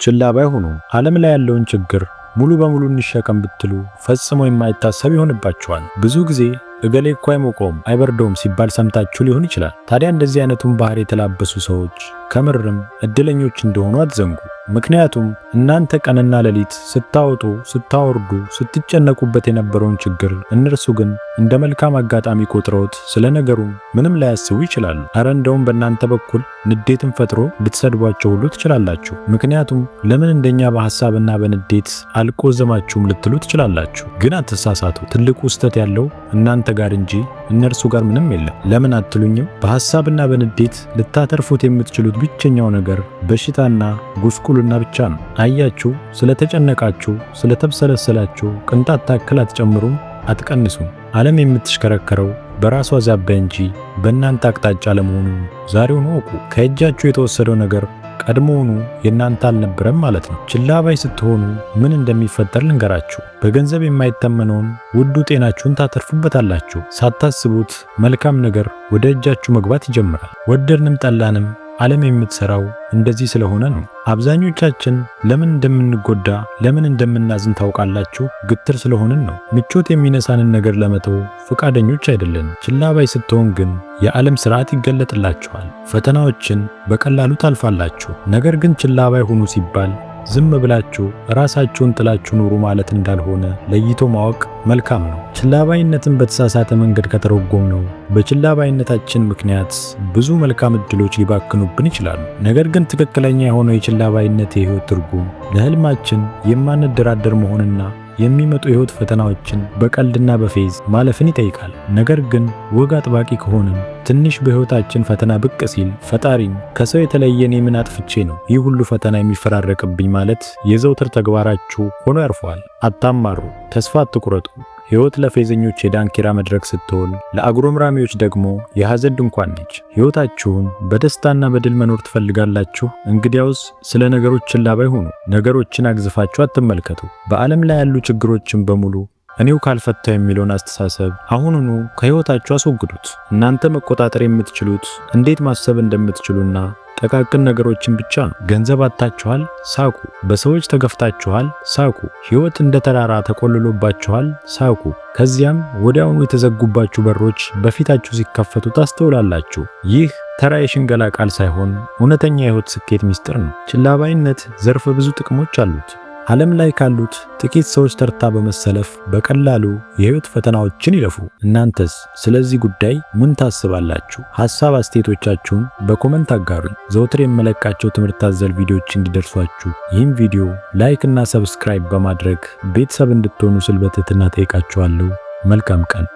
ችላ ባይ ሁኑ። ዓለም ላይ ያለውን ችግር ሙሉ በሙሉ እንሸከም ብትሉ ፈጽሞ የማይታሰብ ይሆንባችኋል። ብዙ ጊዜ እገሌ እኮ አይሞቀውም አይበርደውም ሲባል ሰምታችሁ ሊሆን ይችላል። ታዲያ እንደዚህ አይነቱን ባህሪ የተላበሱ ሰዎች ከምርም እድለኞች እንደሆኑ አትዘንጉ። ምክንያቱም እናንተ ቀንና ሌሊት ስታወጡ፣ ስታወርዱ፣ ስትጨነቁበት የነበረውን ችግር እነርሱ ግን እንደ መልካም አጋጣሚ ቆጥረውት ስለ ነገሩ ምንም ላያስቡ ይችላሉ። እረ እንደውም በእናንተ በኩል ንዴትን ፈጥሮ ልትሰድቧቸው ሁሉ ትችላላችሁ። ምክንያቱም ለምን እንደኛ በሐሳብና በንዴት አልቆዘማችሁም ልትሉ ትችላላችሁ። ግን አትሳሳቱ። ትልቁ ስህተት ያለው እናንተ ጋር እንጂ እነርሱ ጋር ምንም የለም። ለምን አትሉኝም? በሐሳብና በንዴት ልታተርፉት የምትችሉት ብቸኛው ነገር በሽታና ጉስቁልና ብቻ ነው። አያችሁ፣ ስለተጨነቃችሁ፣ ስለተብሰለሰላችሁ ቅንጣት ታክል አትጨምሩም፣ አትቀንሱም። ዓለም የምትሽከረከረው በራሷ ዛቢያ እንጂ በእናንተ አቅጣጫ ለመሆኑ ዛሬውኑ እወቁ። ከእጃችሁ የተወሰደው ነገር ቀድሞውኑ የእናንተ አልነበረም ማለት ነው። ችላ ባይ ስትሆኑ ምን እንደሚፈጠር ልንገራችሁ። በገንዘብ የማይተመነውን ውዱ ጤናችሁን ታተርፉበታላችሁ። ሳታስቡት መልካም ነገር ወደ እጃችሁ መግባት ይጀምራል። ወደድንም ጠላንም ዓለም የምትሰራው እንደዚህ ስለሆነ ነው። አብዛኞቻችን ለምን እንደምንጎዳ፣ ለምን እንደምናዝን ታውቃላችሁ? ግትር ስለሆንን ነው። ምቾት የሚነሳንን ነገር ለመተው ፈቃደኞች አይደለንም። ችላ ባይ ስትሆን ግን የዓለም ስርዓት ይገለጥላችኋል። ፈተናዎችን በቀላሉ ታልፋላችሁ። ነገር ግን ችላ ባይ ሁኑ ሲባል ዝም ብላችሁ ራሳችሁን ጥላችሁ ኑሩ ማለት እንዳልሆነ ለይቶ ማወቅ መልካም ነው። ችላባይነትን በተሳሳተ መንገድ ከተረጎምነው በችላባይነታችን ምክንያት ብዙ መልካም እድሎች ሊባክኑብን ይችላሉ። ነገር ግን ትክክለኛ የሆነው የችላባይነት የህይወት ትርጉም ለህልማችን የማንደራደር መሆንና የሚመጡ የህይወት ፈተናዎችን በቀልድና በፌዝ ማለፍን ይጠይቃል። ነገር ግን ወግ አጥባቂ ከሆንን ትንሽ በህይወታችን ፈተና ብቅ ሲል ፈጣሪን ከሰው የተለየ እኔ ምን አጥፍቼ ነው ይህ ሁሉ ፈተና የሚፈራረቅብኝ ማለት የዘውትር ተግባራችሁ ሆኖ ያርፈዋል። አታማሩ፣ ተስፋ አትቁረጡ። ህይወት ለፌዘኞች የዳንኪራ መድረክ ስትሆን ለአጉረምራሚዎች ደግሞ የሐዘን ድንኳን ነች። ህይወታችሁን በደስታና በድል መኖር ትፈልጋላችሁ? እንግዲያውስ ስለ ነገሮች ችላ ባይ ሁኑ። ነገሮችን አግዝፋችሁ አትመልከቱ። በዓለም ላይ ያሉ ችግሮችን በሙሉ እኔው ካልፈታው የሚለውን አስተሳሰብ አሁኑኑ ከህይወታችሁ አስወግዱት። እናንተ መቆጣጠር የምትችሉት እንዴት ማሰብ እንደምትችሉና ጠቃቅን ነገሮችን ብቻ ነው። ገንዘብ አጥታችኋል? ሳቁ። በሰዎች ተገፍታችኋል? ሳቁ። ህይወት እንደ ተራራ ተቆልሎባችኋል? ሳቁ። ከዚያም ወዲያውኑ የተዘጉባችሁ በሮች በፊታችሁ ሲከፈቱ ታስተውላላችሁ። ይህ ተራ የሽንገላ ቃል ሳይሆን እውነተኛ የህይወት ስኬት ሚስጥር ነው። ችላባይነት ዘርፈ ብዙ ጥቅሞች አሉት። ዓለም ላይ ካሉት ጥቂት ሰዎች ተርታ በመሰለፍ በቀላሉ የህይወት ፈተናዎችን ይለፉ። እናንተስ ስለዚህ ጉዳይ ምን ታስባላችሁ? ሐሳብ አስተያየቶቻችሁን በ comment አጋሩኝ። ዘውትር የምለቃቸው ትምህርት አዘል ቪዲዮዎች እንዲደርሷችሁ ይህም ቪዲዮ like እና subscribe በማድረግ ቤተሰብ እንድትሆኑ ስል በትህትና ጠይቃችኋለሁ። መልካም ቀን።